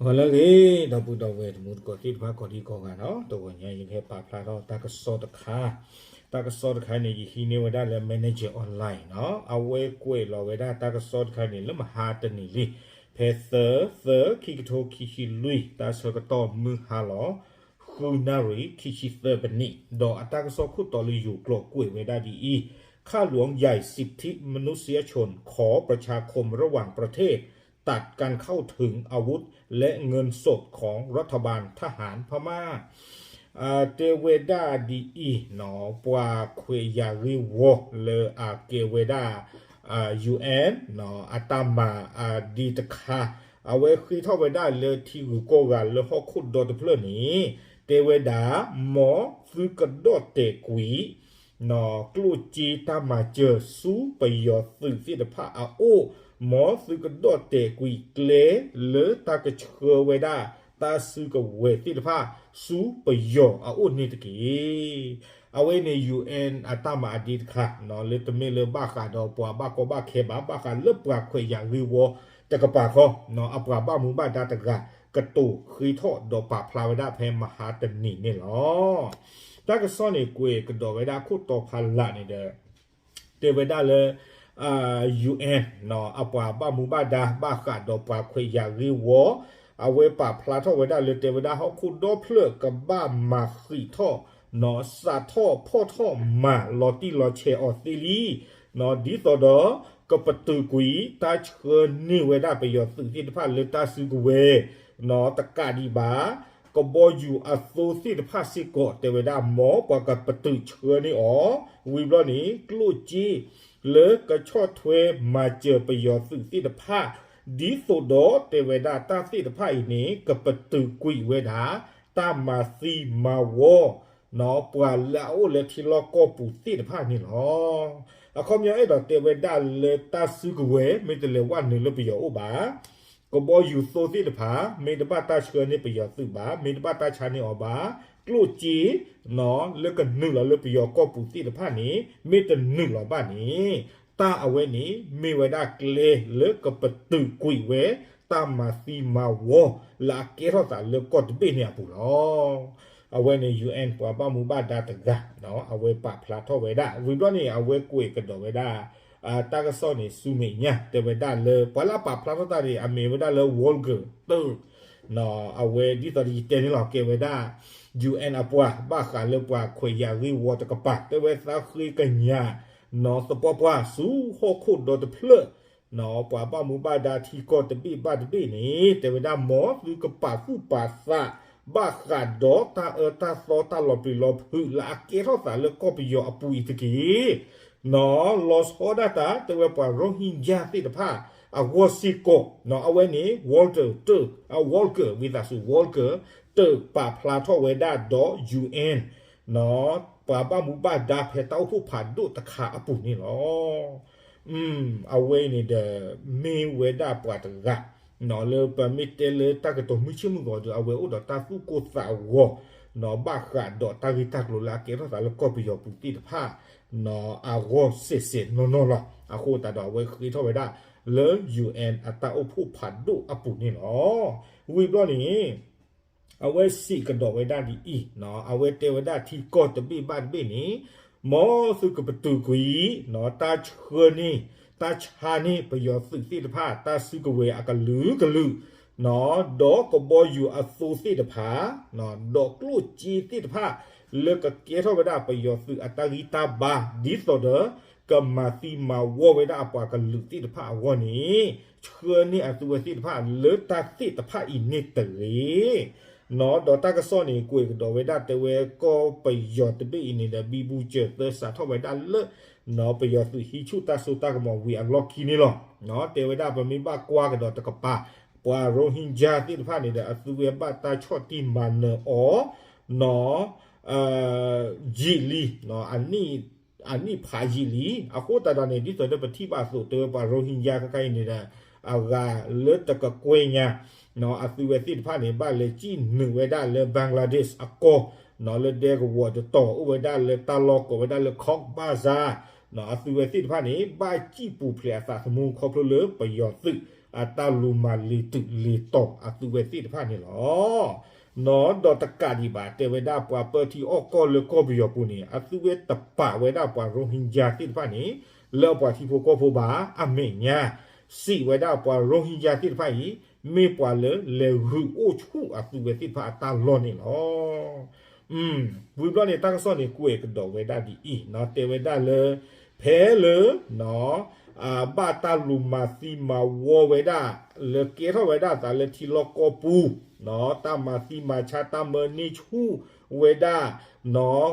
ဂီၤလၢအဂ့ၤ ဒီပုၢ်ဒီဝဲၢ်တံၤသကိးသ့ၣ်တဖၣ် ကိးဒံကိးဂၤနီၤ, တဂီၤညါယကဟဲပာ်ဖျါထီၣ်တၢ်ကစီၣ်တခါ, တၢ်ကစီၣ်တခါန့ၣ် ယဟံးန့ၢ်ဝဲဒၣ်လၢ Manager Online နီၤ, အဝဲကွဲးလီၤဝဲဒၣ်တၢ်ကစီၣ်တခါန့ၣ် လၢမဟါတနံၤလံ, ဖဲသၢ သၢ ခံကထိခံဆံလွံၢ် တၢ်ဆၢကတီၢ်မုၢ်ဟါလီၤ ဃုနၣ်ရံၣ် ခံဆံသၢပနံး, ဒီးအတၢ်ကစီၣ်ခိၣ်တီလၢယိၤကျိာ်ကွဲးဝဲဒၣ်ဒ်အံၤ, ข้าหลวงใหญ่สิทธิมนุษยชนขอประชาคมระหว่างประเทศ ตัดการเข้าถึงอาวุธและเงินสดของรัฐบาลทหารพม่า တဲဝဲဒၣ်ဒ်အံၤနီၤ, ပှၤခွဲးယာ်ဂ့ၢ်ဝီလၢအကဲဝဲဒၣ် UN အတၢ်မၤအဒ့တခါ, အဝဲဃ့ထီၣ်ဝဲဒၣ်လၢထံဂုၤကီၢ်ဂၤလၢဟီၣ်ခိၣ်ဒီတဖျၢၣ်န့ၣ်, တဲဝဲဒၣ် မ်သုကဒီၣ်တဲာ်ကွံာ် ကျိၣ်စ့တၢ်မၤစၢၤဆူပယီၤသုးသ့ၣ်တဖၣ်အအိၣ်, မ်သုကဒီၣ်တဲာ်ကွံာ်ကျဲလၢတၢ်ကဆှၢဝဲဒၣ် တၢ်စုကဝဲၤသ့ၣ်တဖၣ် ဆူပယီၤအအိၣ်န့ၣ်တက့ၢ်. အဝဲန့ၣ် UN အတၢ်မၤအဒ့တခါ, လၢတမ့ၢ်လၢဘၣ်ဃးဒီးပှၤဘၣ်ကီဘၣ်ခဲဘၣ်, ဘၣ်ဃးလၢပှၤခွဲးယာ်ဂ့ၢ်ဝီတကပၤဃီ, အပှၤဘၣ်မူဘၣ်ဒါတဂၤ ကတိၤဃ့ထီၣ်ဒီးပာ်ဖျါဝဲဒၣ်ဖဲမဟါတနံၤန့ၣ်လီၤ. တၢ်ကစီၣ်န့ၣ် ကွဲးကဒီးဝဲဒၣ်ခိၣ်တီဖးလးန့ၣ်ဒီး တဲဝဲဒၣ်လၢ UN အပှၤဘၣ်မူဘၣ်ဒါ ဘၣ်ဃးဒီးပှၤခွဲးယာ်ဂ့ၢ်ဝီ, အဝဲပာ်ဖျါထီၣ်ဝဲဒၣ်လၢ တဲဝဲဒၣ်ဟီၣ်ခိၣ်ဒီဖျၢၣ်ကဘၣ်မၤဃံးထီၣ် စးထီၣ်ဖီၣ်ထီၣ်မၤလီၤတံၢ်လီၤဆဲးအီၤသ့လံ, ဒ်သိးဒီး ကပတုာ်ကွံာ်တၢ်ဆှၢန့ၢ်ဝဲဒၣ်ပယီၤသုးသ့ၣ်တဖၣ်လၢတၢ်စုကဝဲၤ တကးဒံးဘၣ် ကဘီယူၤအသိသ့ၣ်တဖၣ်စ့ၢ်ကီး တဲဝဲဒၣ် မ်ပှၤကပတုာ်ဆှၢန့ၢ်အီၤ, ဝံၤဘျီန့ၣ် ကျိၣ်စ့လၢကဆီၣ်ထွဲမၤစၢၤပယီၤသုးသ့ၣ်တဖၣ်, ဒ်သိးဒီး တဲဝဲဒၣ်တၢ်သ့ၣ်တဖၣ်အံၤန့ၣ် ကပတုာ်ကွံာ်ဝဲဒၣ် တၢ်မၤသံမၤဝီ ပှၤလၢအအိၣ်လၢထံလီၢ်ကီၢ်ပူၤသ့ၣ်တဖၣ်န့ၣ်လီၤ. အခီပညီအဲၣ်ဒိးတဲဝဲဒၣ်လၢတၢ်စုကဝဲၤ မ့ၢ်တလဲၤဝဲနုာ်လၢပယီၤအိၣ်ဘၣ်, ကဘီယူၤသိသ့ၣ်တဖၣ် မ့ၢ်တဘၣ်တၢ်ဆှၢန့ၢ်ပယီၤသုးဘၣ်, မ့ၢ်တဘၣ်တၢ်ဆါန့ၢ်အီၤဘၣ်, ကျိၣ်စ့ လၢကနုာ်လီၤလၢပယီၤကီၢ်ပူၤသ့ၣ်တဖၣ်န့ၣ် မ့ၢ်တနုာ်လီၤဘၣ်န့ၣ်, တၢ်အဝဲန့ၣ် မ့ၢ်ဝဲဒၣ်ကျဲလၢကပတုာ်ကွံာ်ဝဲ တၢ်မၤသံမၤဝီ လၢအကဲထီၣ်သးလၢကီၢ်တဘ့ၣ်န့ၣ်အပူၤလီၤ. အဝဲန့ၣ် UN ပှၤဘၣ်မူဘၣ်ဒါတဂၤ အဝဲပာ်ဖျါထီၣ်ဝဲဒၣ်, ဝံၤဘျီန့ၣ် အဝဲကွဲးကဒီးဝဲဒၣ် တၢ်ကစီၣ်န့ၣ်ဆူမဲာ်ညါ တဲဝဲဒၣ်လၢ ပှၤလၢအပာ်ဖျါထီၣ်တၢ်န့ၣ် အမ့ၢ်ဝဲဒၣ်လၢ Volker Turk အဝဲဒ်သိးယတဲန့ၣ်လီၤ ကဲဝဲဒၣ် UN အပှၤ ဘၣ်ဃးလၢပှၤခွဲးယာ်ဂ့ၢ်ဝီတကပၤ တဲဝဲသးဃ့ကညး သပှၢ်ပှၢ်ဆူဟီၣ်ခိၣ်ဒီတဖျၢၣ် ပှၤဘၣ်မူဘၣ်ဒါထံကီၢ်တဘ့ၣ်ဘၣ်တဘ့ၣ်န့ၣ် တဲဝဲဒၣ် မ်သုကပာ်သူၣ်ပာ်သး ဘၣ်ဃးဒီးတၢ်အၢတၢ်သီတၢ်လီၤပျံၤလီၤဖုးလၢအကဲထီၣ်သးလၢကီၢ်ပယီၤအပူၤအံၤတက့ၢ်. လီၤဆီဒၣ်တၢ် တဲဝဲပှၤရိဟ့ၣ်ကၠၢ်သ့ၣ်တဖၣ် အဂီၢ်စ့ၢ်ကီး အဝဲန့ၣ် Volker Turk, Volker ဝံသးစူၤ Volker Turk ပာ်ဖျါထီၣ်ဝဲဒၣ်ဒီး UN ပှၤဘၣ်မူဘၣ်ဒါဖဲတၢ်အိၣ်ဖှိၣ်ဖးဒိၣ်တခါအပူၤန့ၣ်လီၤ. အဝဲအံၤန့ၣ်ဒီး မ့ၢ်ဝဲဒၣ်ပှၤတဂၤ လၢပမ့ၢ်တဲလၢတၢ်ကတိၤမုၢ်ဆ့ၣ်မုၢ်ဂီၤဒီး အဝဲအိၣ်ဒီးတၢ်သူၣ်ကိၢ်သးဂီၤ ဘၣ်ဃးဒီးတၢ်ဂ့ၢ်တၢ်ကျိၤလၢအကဲထီၣ်သးလၢကီၢ်ပယီၤပူၤသ့ၣ်တဖၣ် အဂီၢ်စဲးစဲးနီၢ်နီၢ်လီၤ. အဃိသတးဒီး အဝဲဃ့ထီၣ်ဝဲဒၣ်လၢ UN အတၢ်အိၣ်ဖှိၣ်ဖးဒိၣ်အပူၤန့ၣ်လီၤ. ဝံၤဘျီန့ၣ် အဝဲစံးကဒီးဝဲဒၣ်ဒ်အံၤ, အဝဲတဲဝဲဒၣ်ထံကီၢ်တဘ့ၣ်ဘၣ်တဘ့ၣ်န့ၣ် မ်သုကပတုာ်ကွံာ် တၢ်ဆှၢန့ၢ် တၢ်ဆါန့ၢ်ပယီၤသုးသ့ၣ်တဖၣ် တၢ်စုကဝဲၤအကလုာ်ကလုာ် ဒီးကဘီယူၤအသိသ့ၣ်တဖၣ် ဒီးကျိၣ်စ့သ့ၣ်တဖၣ် လၢကကဲထီၣ်ဝဲဒၣ်ပယီၤသုးအတၢ်ဂံၢ်တၢ်ဘါ ဒ်သိးဒီး ကမၤသံမၤဝီဝဲဒၣ်အပှၤကလုာ်သ့ၣ်တဖၣ်အဂီၢ်န့ၣ် ဆှၢန့ၢ်အသုဝဲသ့ၣ်တဖၣ်လၢတၢ်သ့ၣ်တဖၣ်အံၤန့ၣ်တဂ့ၤ. ဒီးတၢ်ကစီၣ်န့ၣ် ကွဲးကဒီးဝဲဒၣ်တဲဝဲ ကီၢ်ပယီၤတဘ့ၣ်အံၤန့ၣ်ဒီး ဘံဘူစၢၤသၢစးထီၣ်ဝဲဒၣ်လၢ ပယီၤသုးဟံးဆူၣ်တၢ်စိတၢ်ကမီၤဝံၤအလီၢ်ခံန့ၣ်လီၤ. တဲဝဲဒၣ်ပမ့ၢ်ဘၣ်ကွၢ်ကဒီးတကပၤ ပှၤရိဟ့ၣ်ကၠၢ်သ့ၣ်တဖၣ်န့ၣ်ဒီး အသုဝဲဘၣ်တၢ်ဆီၣ်တံၢ်မၤနၢၤအီၤ နီၢ် ယံာ်လံ အနံၣ်ဖးယံာ်လံ. အဃိသတးဒီးန့ၣ် ဒ်သိးဒီးပထံၣ်ဘၣ်အသိး တဲဝဲပှၤရိဟ့ၣ်ကၠၢ်ခဲခါအံၤန့ၣ်ဒီး အဂၤလၢတကကွဲၢ်ညါ အသုဝဲသ့ၣ်တဖၣ်န့ၣ် ဘၣ်လဲၤစံၣ်နုာ်ဝဲဒၣ်လၢ Bangladesh အကီၢ် လၢဒဲကဝီၤတတီၤ အိၣ်ဝဲဒၣ်လၢတၢ်လီၢ်ကိးဝဲဒၣ်လၢ Cox's Bazar အသုဝဲသ့ၣ်တဖၣ်န့ၣ် ဘၣ်စံၣ်ပူၤဖျဲးအသးသမူခီဖျိလၢပယီၤသုး အတၢ်လူၤမၤလ့ၤတုၤလ့ၤတီၤအသုဝဲသ့ၣ်တဖၣ်န့ၣ်လီၤ. နီၢ်ဒီးတကးဒံးဘၣ် တဲဝဲဒၣ်ပှၤပၢထံအီၣ်ကီၢ်လၢကီၢ်ပယီၤပူၤန့ၣ် အသုဝဲတပာ်ဝဲဒၣ်ပှၤရိဟင်ဂျာသ့ၣ်တဖၣ်န့ၣ် လၢအပှၤထံဖိကီၢ်ဖိဘၣ်. အမဲာ်ညါ စံးဝဲဒၣ်ပှၤရိဟင်ဂျာသ့ၣ်တဖၣ်အံၤ မ့ၢ်ပှၤလၢလဲၤဂုာ်အိၣ်ဆူၣ်အသုဝဲသ့ၣ်တဖၣ်အတၢ်လီၢ်န့ၣ်လီၤ. ဝံၤဘျီန့ၣ် တၢ်ကစီၣ်န့ၣ် ကွဲးကဒီးဝဲဒၣ်ဒ်အံၤ, တဲဝဲဒၣ်လၢ ဖဲလၢ ဘၣ်တၢ်လူၤမၤသံမၤဝီဝဲဒၣ် လၢကဲထီၣ်ဝဲဒၣ်အသးလၢထံလီၢ်ကီၢ်ပူၤ, တၢ်မၤသံမၤဆါ တၢ်မၢန့ၢ်ဆူၣ်ဝဲဒၣ်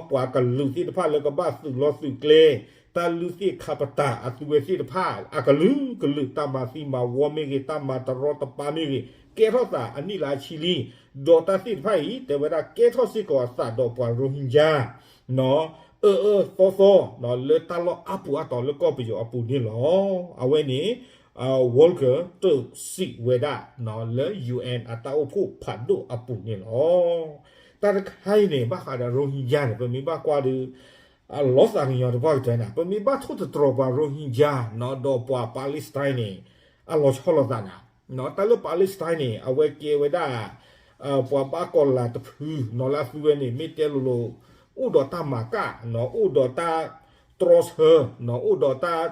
ပှၤကလုာ်သ့ၣ်တဖၣ်လၢကဘၣ်သုးလီၢ်သုးကျဲ, တၢ်လုၢ်သ့ၣ်ခါပတာ်အသုဝဲသ့ၣ်တဖၣ် အကလုာ်ကလုာ် တၢ်မၤသံမၤဝီမ့ၢ်ဂ့ၤ တၢ်မၤတရီတပါမ့ၢ်ဂ့ၤ ကဲထီၣ်သးအနံၣ်လၢအဆံလံ. ဒီးတၢ်သ့ၣ်တဖၣ်အံၤ တဲဝဲဒၣ်ကဲထီၣ်စ့ၢ်ကီးအသးဒီးပှၤရိဟင်ဂျာ အၢအၢသီသီ လၢတၢ်လီၢ်အါပူၤအါတီၤလၢကီၢ်ပယီၤအပူၤန့ၣ်လီၤ. အဝဲန့ၣ် Volker Turk စံးဝဲဒၣ် လၢ ယူဢၢၼ်ၣ် အတၢ်အိၣ်ဖှိၣ်ဖးဒိၣ်အပူၤန့ၣ်လီၤ. တၢ်တခါအံၤန့ၣ် ဘၣ်ဃးဒီးရိဟင်ဂျာန့ၣ် ပမ့ၢ်ဘၣ်ကွၢ်ဒီး အလီၤသးကညီၤတပှၢ်ကတၢၢ်န့ၣ် ပမ့ၢ်ဘၣ်ထိၣ်သတြီၤပှၤရိဟင်ဂျာ ဒီးပှၤ Palestine န့ၣ် အလီၤဆီလိာ်သးနၤ, တၢ်လၢ Palestine န့ၣ် အဝဲကဲဝဲဒၣ် ပှၤဘၣ်ကီၤလၤတဖု လၢအသုဝဲန့ၣ် မ့ၢ်တဲလိၤလိၤ အိၣ်ဒီးတၢ်မၤကၣ် အိၣ်ဒီးတၢ်တြီဆၢ အိၣ်ဒီးတၢ်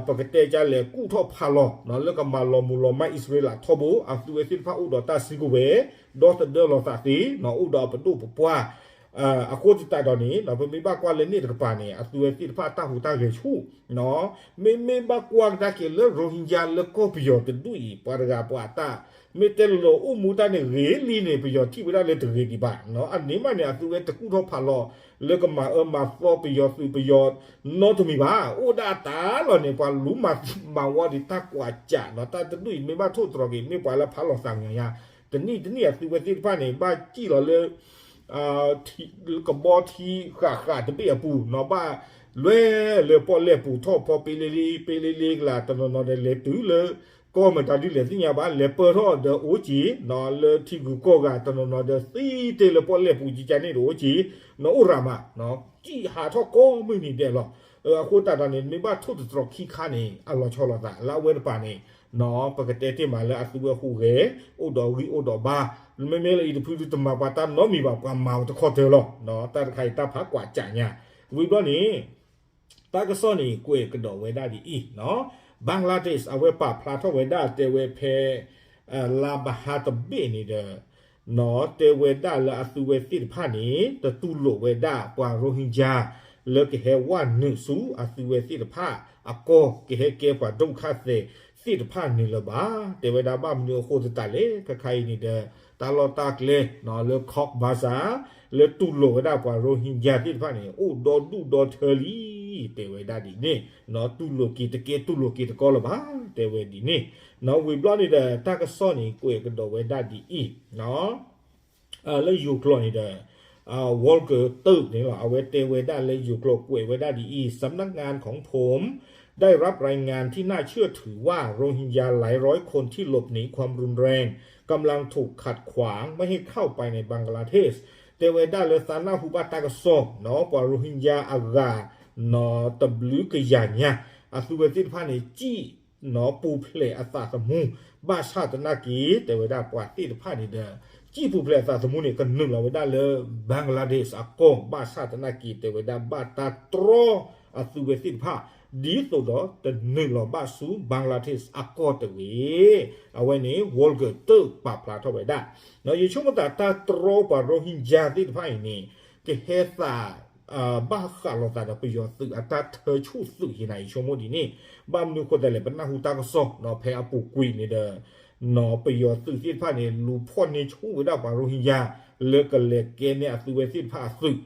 ပကတဲကလဲၤကူၣ်ထီၣ်ဖးလီၤ လၢကမၤလီၤမုၢ်လီၤမၢ်အံၣ်စရ့လးထီဘိ အသုဝဲသ့ၣ်တဖၣ်အိၣ်ဒီးတၢ်စုကဝဲၤ ဒီသဒၢလီၤသးသ့ အိၣ်ဒီးအပဒိၣ်ပပှၢ် အဃိသတးဒီးန့ၣ် ပမ့ၢ်ဘၣ်ကွၢ်လၢန့ၣ်တကပၤန့ၣ် အသုဝဲသ့ၣ်တဖၣ်တၢ်ဟူးတၢ်ဂဲၤဆူၣ် မ့မ့ၢ်ဘၣ်ကွၢ်ကဒါက့ၤလၢ ရိဟင်ဂျာ လၢကီၢ်ပယီၤတဒူၣ်အံၤ ပှၤတဂၤပှၤအတၢ် မ့ၢ်တဲလိၤလိၤအိၣ်မူတၢ်န့ၣ်ဂ့ၤလံန့ၣ် ပယီၤထံၣ်ဝဲဒၣ်လၢတဂ့ၤဒံးဘၣ်. အန့ၣ်မးန့ၣ် အသုဝဲတကူၣ်ထီၣ်ဖးလီၤ လၢကမၤအၢမၤသီပယီၤသုးပယီၤနီတမံၤဘၣ်. အိၣ်ဒၣ်အတၢ်လီၤန့ၣ် ပှၤလူၤမၤသံမၤဝီဒံး တၢ်ကွၢ်ကးနီၤ တၢ်တဒူၣ်အံၤ မ့ၢ်ဘၣ်ထိၣ်သတြီၤက့ၤ မ့ၢ်ပှၤလၢဖးလီၤသးကညီၤညါ တနံၣ်တနံၣ်အသုဝဲသ့ၣ်တဖၣ်န့ၣ် ဘၣ်စံၣ်လီၤလၢ ကဘီထံဃၣ်ဃၣ်တဘ့ၣ်အပူၤနီၤ ဘၣ်လဲၤလၢပီၣ်လဲၣ်ပူၤထီၣ်ဖီ ပ့လ့လ့ ပ့လ့လ့ကလၤ တနီၤနီၤဒီးလဲၤတုၤလၢ ကီၢ်မတၤဒ်လဲၣ်သ့ၣ်ညါဘၣ် လဲၤပၢၢ်ထီၣ်ဒီးအိၣ်က့ၤ လၢထံဂုၤကီၢ်ဂၤ တနီၤနီၤဒီးသံတ့ၢ်လၢပီၣ်လဲၣ်ပူၤကကန့ၣ်ဒီးအိၣ်က့ၤ နအိၣ်ရၤမး စံၣ်ဟးထီၣ်ကိးမုၢ်နံၤဒဲးလီၤ. အဃိသတးဒီးန့ၣ် မ့ၢ်ဘၣ်ထိၣ်သတြီၤခံခါန့ၣ် အလီၤဆီလိာ်သး လၢအဝဲတပၤန့ၣ် ပကတဲတ့ၢ်မးလၢအသုဝဲဟူးဂဲၤ အိၣ်ဒီးဂံၢ်အိၣ်ဒီးဘါ မ့မ့ၢ်လၢအံၤတဖုတမၤပှၤတၢ်နီတမံၤဘၣ် ပှၤမၤတခီတၢၢ်လီၤ. တၢ်တခါအံၤတၢ်ဖးကွၢ်ကးညါ ဝံၤဘျီန့ၣ် တၢ်ကစီၣ်န့ၣ် ကွဲးကဒီးဝဲဒၣ်ဒ်အံၤ, Bangladesh အဝဲပာ်ဖျါထီၣ်ဝဲဒၣ်တဲဝဲဖဲ လါမဟါတဘ့ၣ်န့ၣ်ဒီး တဲဝဲဒၣ်လၢအသုဝဲသ့ၣ်တဖၣ်န့ၣ် တတူၢ်လိာ်ဝဲဒၣ်ပှၤရိဟင်ဂျာ လၢကဟဲဝဲနုာ်ဆူအသုဝဲသ့ၣ်တဖၣ်အကီၢ် ကဟဲကဲပှၤဒုက္ခသည်သ့ၣ်တဖၣ်န့ၣ်လၢၤဘၣ်. တဲဝဲဒၣ်ဘၣ်မနုၤအဃိသတးလဲၣ် ခဲခါအံၤန့ၣ်ဒီး တၢ်လီၢ်တၢ်ကျဲ လၢ Cox's Bazar လၢတူၢ်လိာ်ဝဲဒၣ်ပှၤရိဟင်ဂျာသ့ၣ်တဖၣ်န့ၣ် အိၣ်ဒီဒူၣ်ဒီထၢလံ တဲဝဲဒၣ်ဒ်န့ၣ်, တူၢ်လိာ်က့ၤတကဲတူၢ်လိာ်က့ၤတကီလၢၤဘၣ် တဲဝဲဒ်န့ၣ်, ဝံၤဘျီန့ၣ်ဒီး တၢ်ကစီၣ်န့ၣ် ကွဲးကဒီးဝဲဒၣ်ဒ်အံၤ လၢယိၤကျိာ်န့ၣ်ဒီး Volker Turk န့ၣ်လီၤ အဝဲတဲဝဲဒၣ်လၢယိၤကျိာ်ကွဲးဝဲဒၣ်ဒ်အံၤ สำนักงานของผมได้รับรายงานที่น่าเชื่อถือว่า โรฮิงญาหลายร้อยคนที่หลบหนีความรุนแรงกำลังถูกขัดขวางไม่ให้เข้าไปในบังกลาเทศ တဲဝဲဒၣ်လၢသးနၢ်ဟူဘၣ်တၢ်ကစီၣ် ပှၤရိဟင်ဂျာအဂၤ တဘျုးကယၤညါ အသုဝဲသ့ၣ်တဖၣ်န့ၣ် စံၣ် ပူၤဖျဲးအသးသမူ ဘၣ်ဆၣ်သနာ်က့ တဲဝဲဒၣ်ပှၤသ့ၣ်တဖၣ်န့ၣ်ဒီး စံၣ်ပူၤဖျဲးအသးသမူန့ၣ် ကနုာ်လီၤဝဲဒၣ်လၢ Bangladesh အကီၢ် ဘၣ်ဆၣ်သနာ်က့ တဲဝဲဒၣ်ဘၣ်တၢ်တြီအသုဝဲသ့ၣ်တဖၣ် ဒ်သိးဒီးတနုာ်လီၤဘၣ်ဆူ Bangladesh အကီၢ်တဂ့ၤ. အဝဲန့ၣ် Volker Turk ပာ်ဖျါထီၣ်ဝဲဒၣ် ယဆိကမိၣ်သးတၢ်တြီပှၤရိဟင်ဂျာသ့ၣ်တဖၣ်အံၤန့ၣ် ကဟဲသး ဘၣ်ဃးလိာ်သးဒီးပယီၤသုးအတၢ်ထၢဆူၣ်သုးယံၤနၤ ယဆိကမိၣ်ဒ်န့ၣ်, ဘၣ်မနုၤအဃိသတးလဲၣ် ပနၢ်ဟူတၢ်ကစီၣ် ဖဲအပူၤကွံာ်န့ၣ်ဒီး ပယီၤသုးသ့ၣ်တဖၣ်န့ၣ် လူၤဖီၣ်န့ၢ်ဆူၣ်ဝဲဒၣ်ပှၤရိဟင်ဂျာ လၢကလဲၤကဲန့ၢ်အသုဝဲသ့ၣ်တဖၣ်အသုး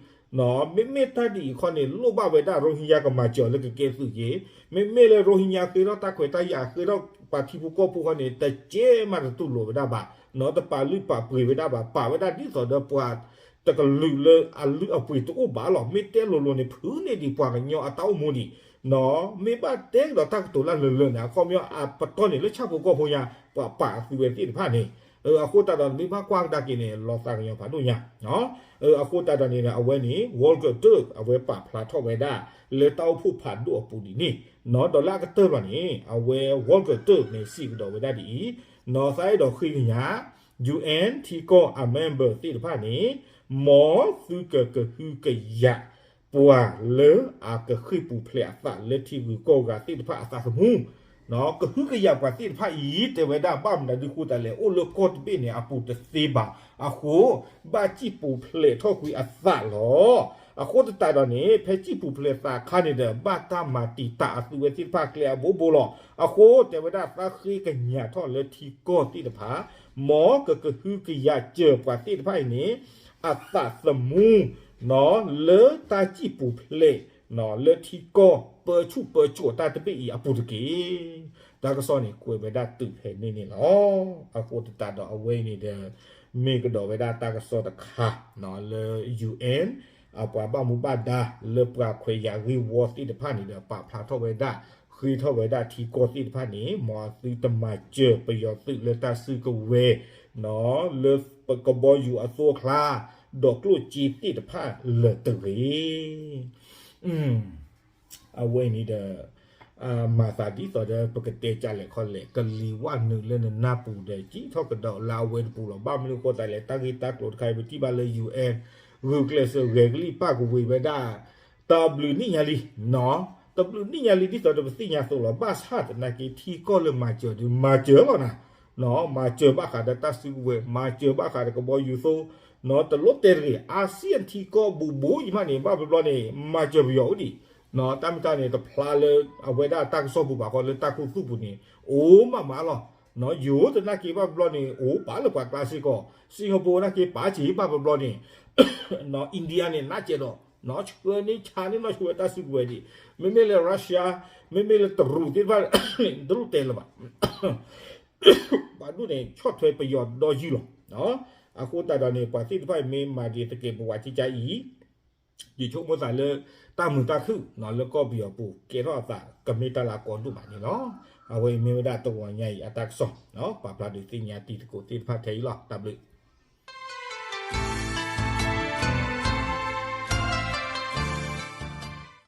မ့မ့ၢ်တၢ်ဒ်အံၤခီန့ၣ် လိၣ်ဘၣ်ဝဲဒၣ်ရိဟင်ဂျာကမၤစၢၤလၢကကဲသုးက့ၤ, မ့မ့ၢ်လၢရိဟင်ဂျာဃ့ထီၣ်တၢ်ခွဲးတၢ်ယာ် ဃ့ထီၣ်ပှၤထံဖိကီၢ်ဖိဃီန့ၣ် တကဲမးတတူၢ်လိာ်ဝဲဒၣ်ဘၣ်, တပာ်လုၢ်ပာ်ပှ့ၤဝဲဒၣ်ဘၣ်, ပာ်ဝဲဒၣ်ဒ်သိးဒီးပှၤ တကလုာ်လၢအလုၢ်အပှ့ၤတအိၣ်ဘၣ်လီၤ. မ့ၢ်တဲလိၤလိၤန့ၣ် ဖုးန့ၢ်ဒံးပှၤကညီအတၢ်အိၣ်မူဒံး, မ့ၢ်ဘၣ်တဲကဒီးတၢ်ကတိၤလၢလၢာ်လၢာ်န့ၣ် အခီပညီအပတီၢ်န့ၣ်လၢဆၣ်ဖိကီၢ်ဖိညါ ပှၤပာ်အသုဝဲသ့ၣ်တဖၣ်န့ၣ် အဃိသတးဒီး နမ့ၢ်ဘၣ်ကွၢ်ကဒါက့ၤန့ၣ် လီၤသးကညီၤဖးဒိၣ်ညါ. အဃိသတးဒီးန့ၣ် အဝဲန့ၣ် Volker Turk အဝဲပာ်ဖျါထီၣ်ဝဲဒၣ် လၢတၢ်အိၣ်ဖှိၣ်ဖးဒိၣ်အပူၤဒ်န့ၣ်, ဒီးလၢအကတၢၢ်ဘၣ်န့ၣ် အဝဲ Volker Turk န့ၣ် စံးကဒီးဝဲဒၣ်ဒ်အံၤ, နီၢ်သးအဲၣ်ဒိးဃ့ကညး ယူၣ်အဲၣ် ထံကီၢ်အ member သ့ၣ်တဖၣ်န့ၣ်, မ်သုကကဟုကယာ် ပှၤလၢအကဃ့ၢ်ပူၤဖျဲးအသးလၢထံဂုၤကီၢ်ဂၤသ့ၣ်တဖၣ်အသးသမူ, ကဟုကယာ်ပှၤသ့ၣ်တဖၣ်အံၤ တဲဝဲဒၣ်ဘၣ်မနုၤဒုးဃိသတးလဲၣ် အိၣ်လၢကီၢ်တဘ့ၣ်န့ၣ် အပူၤတသ့ဘၣ်အဃိ, ဘၣ်စံၣ်ပူၤဖျဲးထီၣ်ကွံာ်အသးလီၤ. အဃိသတးဒီးန့ၣ် ဖဲစံၣ်ပူၤဖျဲးသးအခါန့ၣ်ဒီး ဘၣ်တၢ်မၤတံာ်တာ်အသုဝဲသ့ၣ်တဖၣ်ကျဲအဘိဘိလီၤ. အဃိတဲဝဲဒၣ်သးဃ့ကညးထီၣ်လၢထံကီၢ်သ့ၣ်တဖၣ်, မ်ကကဟုကယာ်စၢၤပှၤသ့ၣ်တဖၣ်အံၤန့ၣ် အသးသမူ လၢတၢ်စံၣ်ပူၤဖျဲး လၢထံကီၢ်ပၢဆူၣ်ပၢစိးတၢ်တဘ့ၣ်အံၤအပူၤတက့ၢ်. တၢ်ကစီၣ်န့ၣ် ကွဲးဝဲဒၣ်တုၤဖဲန့ၣ်န့ၣ်လီၤ. အဃိသတးဒီးအဝဲအံၤန့ၣ်ဒီး မ့ၢ်ကဒီးဝဲဒၣ်တၢ်ကစီၣ်တခါ လၢ ယူၣ်အဲၣ် အပှၤဘၣ်မူဘၣ်ဒါ လၢပှၤခွဲးယာ်ဂ့ၢ်ဝီသ့ၣ်တဖၣ်န့ၣ်ဒီး ပာ်ဖျါထီၣ်ဝဲဒၣ် ဃ့ထီၣ်ဝဲဒၣ်ထံကီၢ်သ့ၣ်တဖၣ်န့ၣ် မ်အသုတမၤစၢၤပယီၤသုးလၢတၢ်စုကဝဲၤ လၢပကဘီယူၤအသိအချါ ဒီးကျိၣ်စ့သ့ၣ်တဖၣ်လၢာ်တဂ့ၤ. အဝဲအံၤန့ၣ်ဒီး မၤသးဒ်သိးဒီး ပကတဲကလဲာ်ခီလဲာ် ကလံၤဝၣ်နုာ်လၢနနၢ်ပူၤဒီး ကံၣ်ထီၣ်ကဒီးလၢအဝဲတပူၤလီၤ. ဘၣ်မနုၤအဃိသတးလဲၣ် တၢ်ဂ့ၢ်တၢ်ကျိၤတခါအံၤ ပထံၣ်ဘၣ်လၢ ယူၣ်အဲၣ် ဂုာ်ကျဲးစၢးဂဲၤကလံၣ်ပၣ်ကဝ့ၤဝဲဒၣ် တဘျုးနံၣ်ညါလံ, တဘျုးနံၣ်ညါလံ ဒ်သိးဒီးပသ့ၣ်ညါအသိးလီၤ. ဘၣ်ဆၣ်သနာ်က့ ထံကီၢ်လၢမၤစၢၤဒီး မၤစၢၤလီၤနၤ, မၤစၢၤဘၣ်ဃးဒီးတၢ်စုကဝဲၤ, မၤစၢၤဘၣ်ဃးဒီးကဘီယူၤသိ, တလိၣ်တဲတဂ့ၤ အစံၣ်ထံကီၢ်ဘူးဘူးအံၤမးန့ၣ် ဘၣ်ဘျီဘျီန့ၣ် မၤစၢၤပယီၤအိၣ်ဒံး, တၢ်မ့ၢ်တၢ်န့ၣ် တဖျါလၢအဝဲဒၣ်တၢ်ကစီၣ်ပူၤဘၣ်ဃီ လၢတၢ်ခူသူၣ်ပူၤန့ၣ် အိၣ်မးမးလီၤ. ယိၤသနာ်က့ ဘၣ်ဘျီန့ၣ် အိၣ်ပာ်လၢပှၤကျါစ့ၢ်ကီး, စ့ၢ်ကီးပအိၣ်သနာ်က့ ပာ်စ့ၢ်ဘၣ်ဘျီဘျီန့ၣ် India န့ၣ် နးစဲးဒီး ဆှၢန့ၢ်ဆါန့ၢ်နီၢ်ဆိဝဲတၢ်စုကဝဲၤဒံး, မ့မ့ၢ်လၢ Russia မ့မ့ၢ်လၢတရူးသ့ၣ်တဖၣ် တလိၣ်တဲလၢၤဘၣ်. ပှၤဒူၣ်န့ၣ် ဆီၣ်ထွဲပယီၤဒီယုၢ်လီၤ. အဃိသတးဒီးန့ၣ် ပှၤသ့ၣ်တဖၣ်အံၤမ့ၢ်မၤဒံးသကဲးပဝးကကါအံၤ, ယဆိကမိၣ်သးလၢ တၢ်မုာ်တၢ်ခုၣ်လၢကီၢ်ပယီၤပူၤ ကဲထီၣ်အသးကမ့ၢ်တၢ်လၢအကီဒိၣ်မးန့ၣ်လီၤ. အဝဲအံၤမ့ၢ်ဝဲဒၣ်တဂီၤညါအံၤအတၢ်ကစီၣ် ပာ်ဖျါဒုးသ့ၣ်ညါတံၤသကိးသ့ၣ်တဖၣ်ထဲအံၤလီၤ. တၢ်ဘျုး